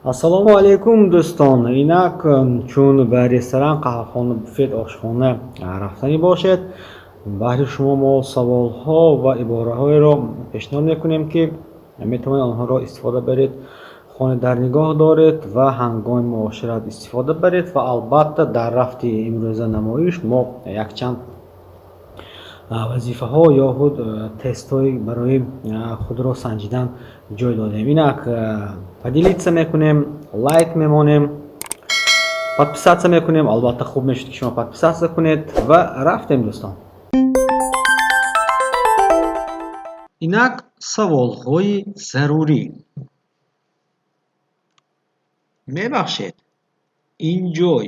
Ассалому алайкум, дӯстон. Инак, чун ба ресторан, қаҳвахона, буфет, ошхона рафтанӣ бошед, баҳри шумо мо саволҳо ва ибораҳоеро пешниҳод мекунем, ки метавонед онҳоро истифода баред, хона дар нигоҳ доред ва ҳангоми муошират истифода баред. Ва албатта, дар рафти имрӯза намоиш мо якчанд вазифаҳо ё худ тестҳои барои худро санҷидан ҷой додем. Инак, поделиться мекунем, лайк мемонем, подписаться мекунем. Албатта, хуб мешуд, ки шумо подписаться кунед. Ва рафтем, дӯстон. Инак, саволҳои зарурӣ. Мебахшед, ин ҷой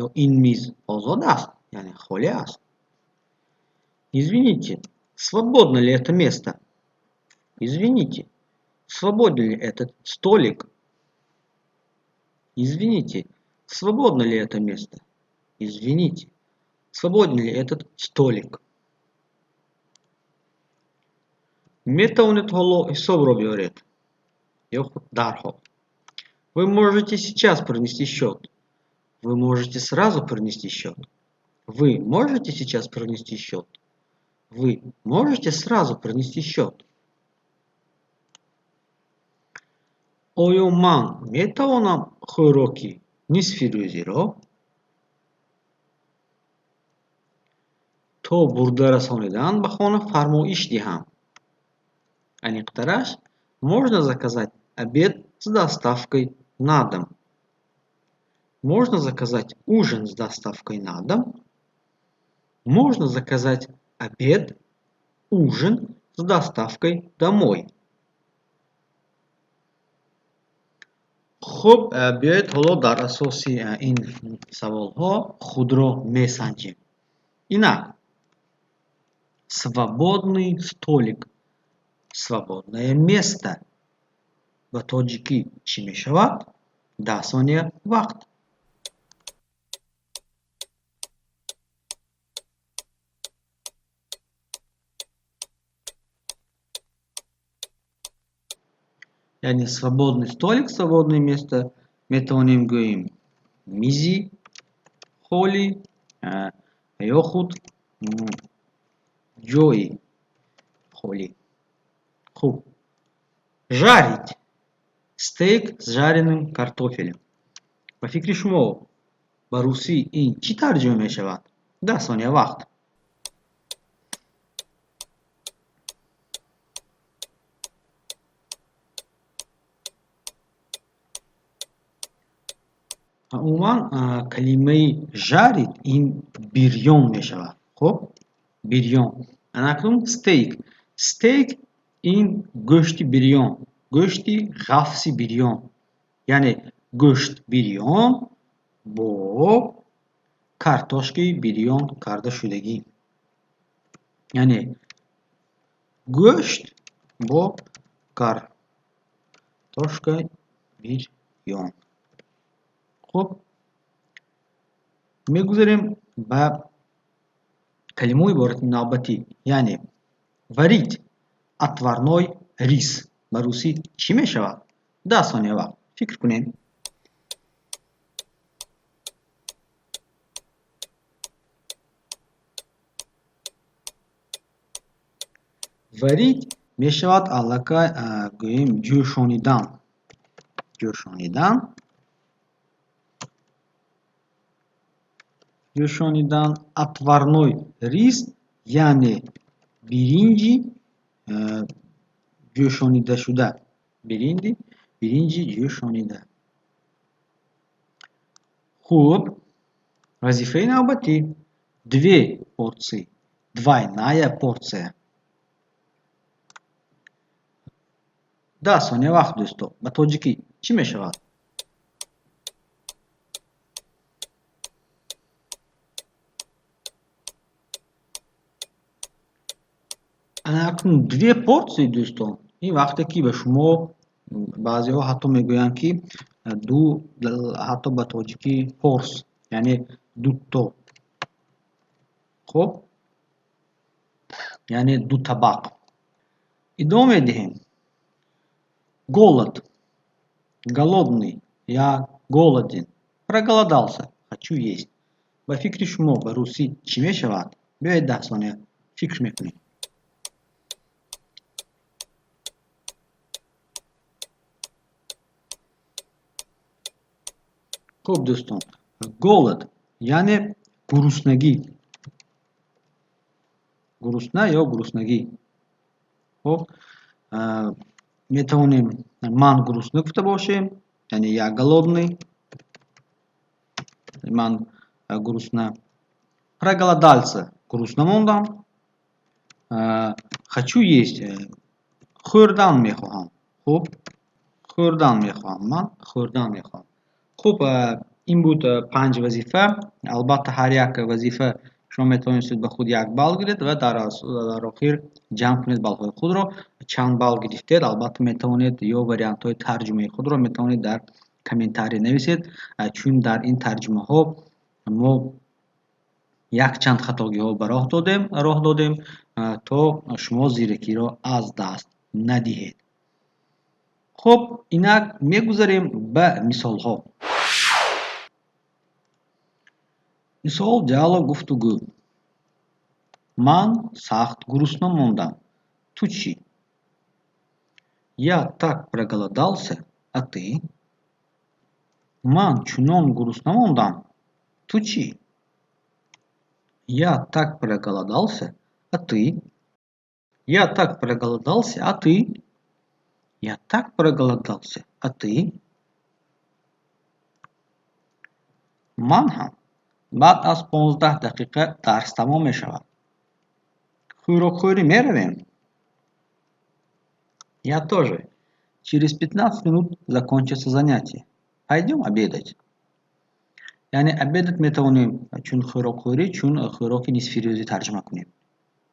ё ин миз озод аст, яъне холӣ аст? Извините, свободно ли это место? Извините, свободен ли этот столик? Извините, свободно ли это место? Извините, свободен ли этот столик? Метавонед ҳоло ҳисобро биёред ё худ дарҳол? Вы можете сейчас принести счет? Вы можете сразу принести счет? Вы можете сейчас принести счет? Вы можете сразу принести счет? Оё ман метавонам хӯроки нисфирӯзиро то бурда расонидан ба хона фармоиш диҳам? Аниқтараш, можно заказать обед с доставкой на дом? Можно заказать ужин с доставкой на дом? Можно заказать обед, ужин с доставкой домой? Хуб, биёед, ҳоло дар асоси ин саволҳо худро месанҷем. Инак, свободный столик, свободное место ба тоҷикӣ чӣ мешавад? 10 сония вақт. Яъне свободный столик, свободное место метавонем гӯем мизи холӣ ё худ ҷои холӣ. Хуб, жарить стейк с жареным картофелем, ба фикри шумо, ба русӣ ин чӣ тарҷума мешавад? 10 сония вақт. Умуман, калимаи жарить ин бирён мешавад. Хуб, бирён. Анакнун стейк. Стейк ин гӯшти бирён, гӯшти ғафси бирён, яъне гӯшт бирён бо картошкаи бирён карда шудагӣ, яъне гӯшт бо картошкаи бирён. Хуб, мегузарем ба калимаи иборати навбатӣ, яъне варить отварной рис ба русӣ чӣ мешавад? 10 сония вақт, фикр кунем. Варить мешавад аллакай гӯем ҷӯшонидан, ҷӯшонидан, ҷӯшонидан. Отварной рис, яъне биринҷи ҷӯшонидашуда, биринҷи ҷӯшонида. Хуб, вазифаи навбатӣ: две порции, двойная порция. 10 сония вақт, дӯсто. Ба тоҷикӣ чӣ мешавад? Акнун две порции, дӯстон, ин вақте ки ба шумо баъзеҳо ҳатто мегӯянд, ки ду, ҳатто ба тоҷикӣ порс, яъне дуто. Хуб, яъне ду табақ. Идома медиҳем. Голод. Голодный. Я голоден. Проголодался. Хочу есть. Ба фикри шумо, ба русӣ чӣ мешавад? Биёед, 10 сония фикр мекунем. Хуб, дӯстон, голод, яъне гуруснагӣ, гурусна ё гуруснагӣ. Хуб, метавонем ман гурусна гуфта бошем, яъне я голодный, ман гурусна. Проголодался — гурусна мондам. Хочу есть — хӯрдан мехоҳам. Хуб, хӯрдан мехоҳам, ман хӯрдан мехоҳам. Хуб, ин буд панҷ вазифа. Албатта, ҳар як вазифа шумо метавонистед ба худ як балл гиред ва дар охир ҷамъ кунед баллҳои худро. Чанд балл гирифтед, албатта, метавонед ё вариантҳои тарҷумаи худро метавонед дар комментарий нависед, чун дар ин тарҷумаҳо мо якчанд хатогиҳо ба роҳ додем, то шумо зиракиро аз даст надиҳед. Хуб, инак мегузарем ба мисолҳо. Мисол, диалог, гуфтугӯ. Ман сахт гурусна мондам, ту чӣ? Я так проголодался, а ты? Ман чунон гурусна мондам, ту чӣ? Я так проголодался, а ты? Я так проголодался, а ты? Я так проголодался, а ты? Ман ҳам. Баъд аз 15 дақиқа дарс тамом мешавад. Хӯрокхӯрӣ меравем? Я тоже. Через 15 минут закончится занятие. Пойдем обедать. Яъне обедать метавонем чун хӯрокхӯрӣ, чун хӯроки нисфирӯзӣ тарҷума кунем.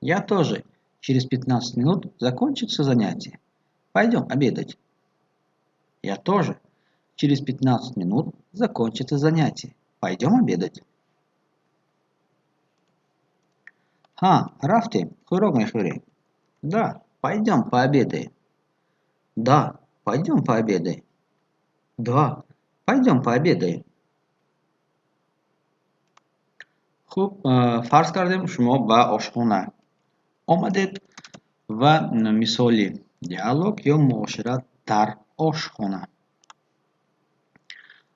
Я тоже. Через 15 минут закончится занятие. Пойдем обедать. Я тоже. Через 15 минут закончится занятие. Пойдем обедать. Ҳа, рафтем, хӯрок мехӯрем. Да, пойдем пообедаем. Да, пойдем пообедаем. Да, пойдем пообедаем. Хуб, фарз кардем, шумо ба ошхона омадед ва мисоли диалог ё муошират дар ошхона.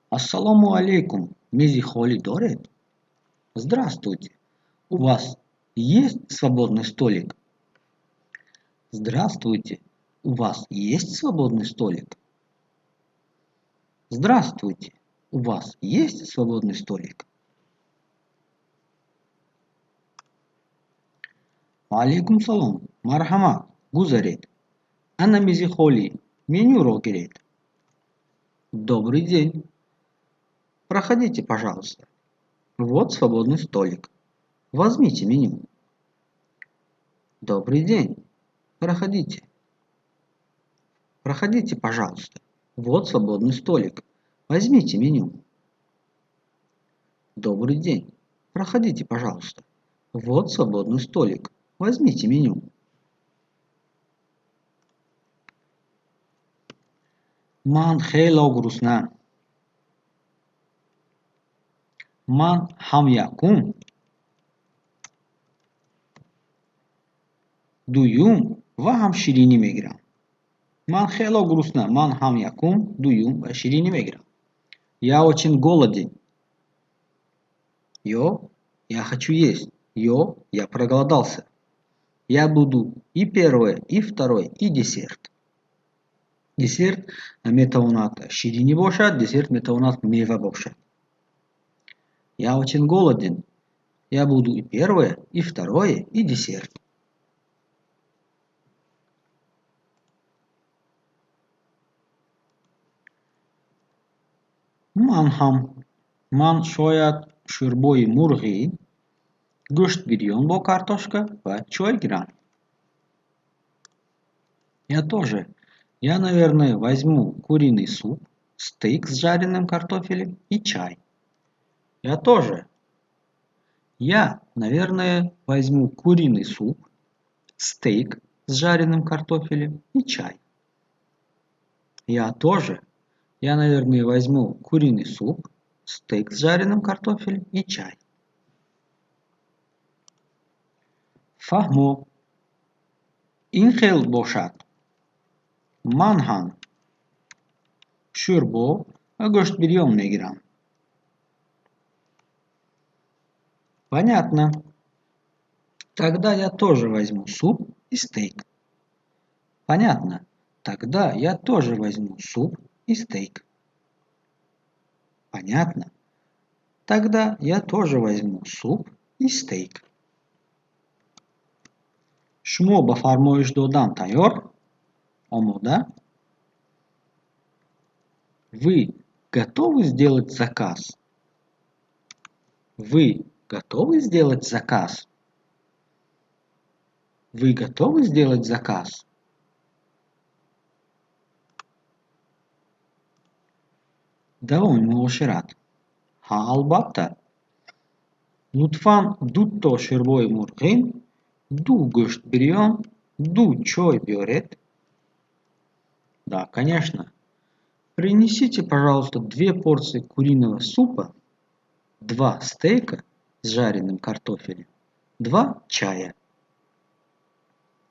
Ассалому алайкум, мизи холӣ доред? Здравствуйте, у вас есть свободный столик? Здравствуйте, у вас есть свободный столик? Здравствуйте, у вас есть свободный столик? Ваалайкум салом, марҳамат, гузаред. Ана мизи холӣ, менюро гиред. Добрый день, проходите, пожалуйста, вот свободный столик, возьмите меню. Добрый день, проходите, проходите, пожалуйста, вот свободный столик, возьмите меню. Добрый день, проходите, пожалуйста, вот свободный столик, возьмите меню. Ман хело гурусна. Ман ҳам якум, дуюм ва ҳам ширинӣ мегирам. Ман хело гурусна. Ман ҳам якум, дуюм ва ширинӣ мегирам. Я очень голоден, ё я хочу есть, ё я проголодался. Я буду и первое, и второе, и десерт. Десерт метавонад ширинӣ бошад, десерт метавонад мева бошад. Я очень голоден. Я буду и первое, и второе, и десерт. Ман ҳам. Ман шояд шӯрбои мурғӣ, гӯшт бирён бо картошка ва чой гирам. Я тоже. Я, наверное, возьму куриный суп, стейк с жареным картофелем и чай. Я тоже. Я, наверное, возьму куриный суп, стейк с жареным картофелем и чай. Я тоже. Я, наверное, возьму куриный суп, стейк с жареным картофелем и чай. Фаҳмо. Ин хел бошад. Ман ҳам шӯрбо ва гӯштбирён мегирам. Понятно. Тогда я тоже возьму суп и стейк. Понятно. Тогда я тоже возьму суп и стейк. Понятно. Тогда я тоже возьму суп и стейк. Шумо ба фармоиш додан тайёр? Омода? Вы готовы сделать заказ? Вы готовы сделать заказ? Вы готовы сделать заказ? Давоми муошират. Ҳа, албатта. Лутфан дуто шӯрбои мурғин, ду гӯштбирён, ду чой биёред. Да, конечно. Принесите, пожалуйста, две порции куриного супа, два стейка с жареным картофелем, два чая.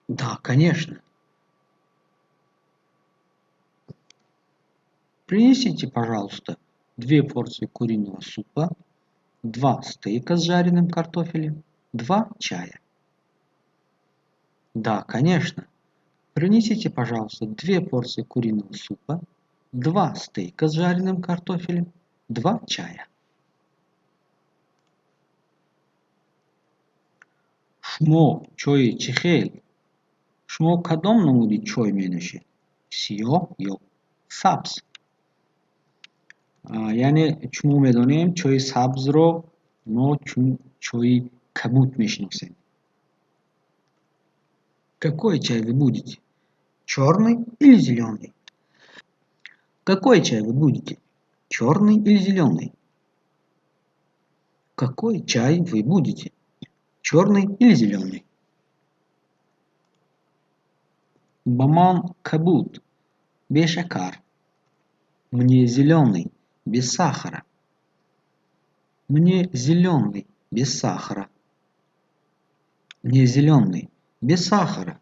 Да, конечно. Принесите, пожалуйста, две порции куриного супа, два стейка с жареным картофелем, два чая. Да, конечно. Принесите, пожалуйста, две порции куриного супа, два стейка с жареным картофелем, два чая. Шумо чойи чӣ хел? Шумо кадом намуди чой менӯшед? Сиёҳ ё сабз? Яъне чун мо медонем, чойи сабзро мо чун чойи кабуд мешиносем. Какой чай вы будете? Чёрный или зелёный? Какой чай вы будете? Чёрный или зелёный? Какой чай вы будете? Чёрный или зелёный? Ба ман кабуд, бешакар. Мне зелёный, без сахара. Мне зелёный, без сахара. Мне зелёный, без сахара.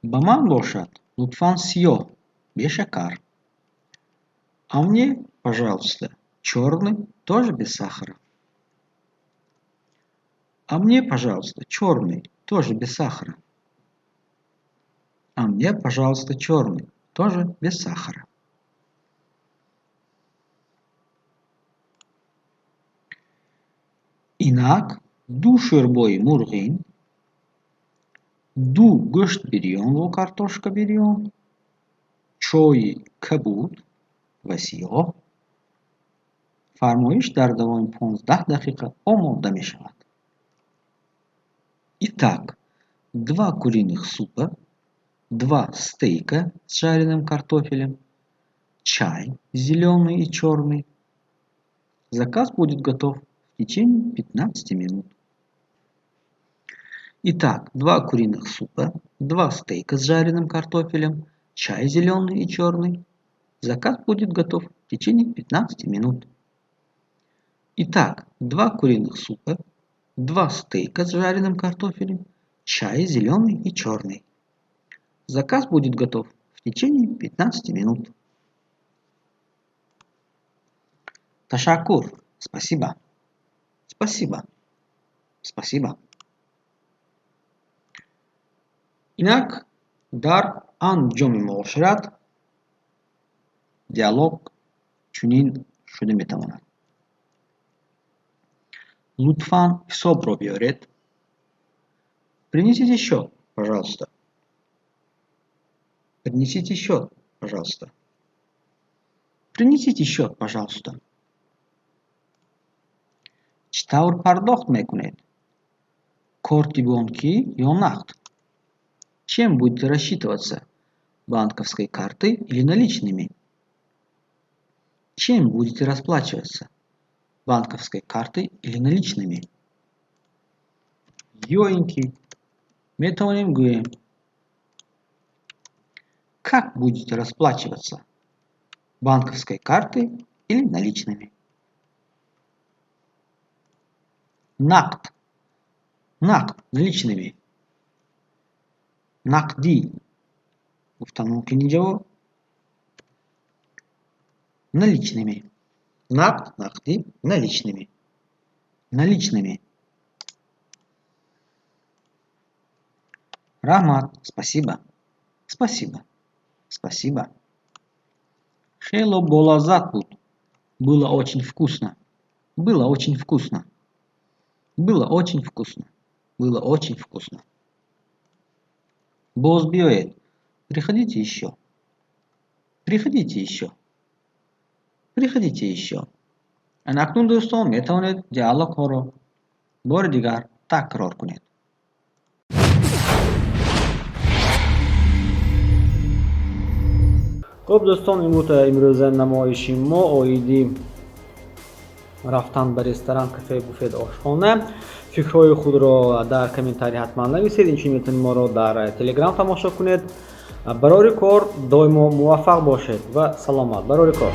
Ба ман бошад, лутфан сиёҳ, бешакар. А мне, пожалуйста, чёрный, тоже без сахара. А мне, пожалуйста, чёрный, тоже без сахара. А мне, пожалуйста, чёрный, тоже без сахара. Инак ду шӯрбои мурғин, ду гӯштбирён бо картошка бирён, чойи кабуд ва сиёҳ. Фармоиш дар давоми 15 дақиқа омода мешавад. Итак, два куриных супа, два стейка с жареным картофелем, чай зелёный и чёрный. Заказ будет готов в течение 15 минут. Итак, два куриных супа, два стейка с жареным картофелем, чай зелёный и чёрный. Заказ будет готов в течение 15 минут. Итак, два куриных супа, два стейка с жареным картофелем, чай зелёный и чёрный. Заказ будет готов в течение 15 минут. Ташаккур. Спасибо. Спасибо. Спасибо. Инак дар анҷоми муошират диалог чунин шуда метавонад. Лутфан ҳисобро биёред. Принесите счёт, пожалуйста. Принесите счёт, пожалуйста. Принесите счёт, пожалуйста. Чӣ тавр пардохт мекунед? Корти бонкӣ ё нақд? Чем будете рассчитываться? Банковской картой или наличными? Чем будете расплачиваться? Банковской картой или наличными? Ё ин ки метавонем гӯем: Как будете расплачиваться: банковской картой или наличными? Нақд, нақд, наличными. Нақдӣ гуфтан мумкин инҷо. Наличными. Нақд, нақдӣ, наличными, наличными. Раҳмат, спасибо, спасибо, спасибо. Хело болаззат буд. Было очень вкусно, было очень вкусно, было очень вкусно, было очень вкусно. Боз биёед. Приходите ещё, приходите ещё, приходите ещё. Ана акнун, дӯстон, метавонед диалогҳоро бори дигар такрор кунед. Хуб, дӯстон, ин буд имрӯза намоиши мо оиди рафтан ба ресторан, кафе, буфет, ошхона. Фикрҳои худро дар комментарий ҳатман нависед. Инчунин метавонед моро дар Телеграм тамошо кунед. Барори кор, доимо муваффақ бошед ва саломат. Барори кор.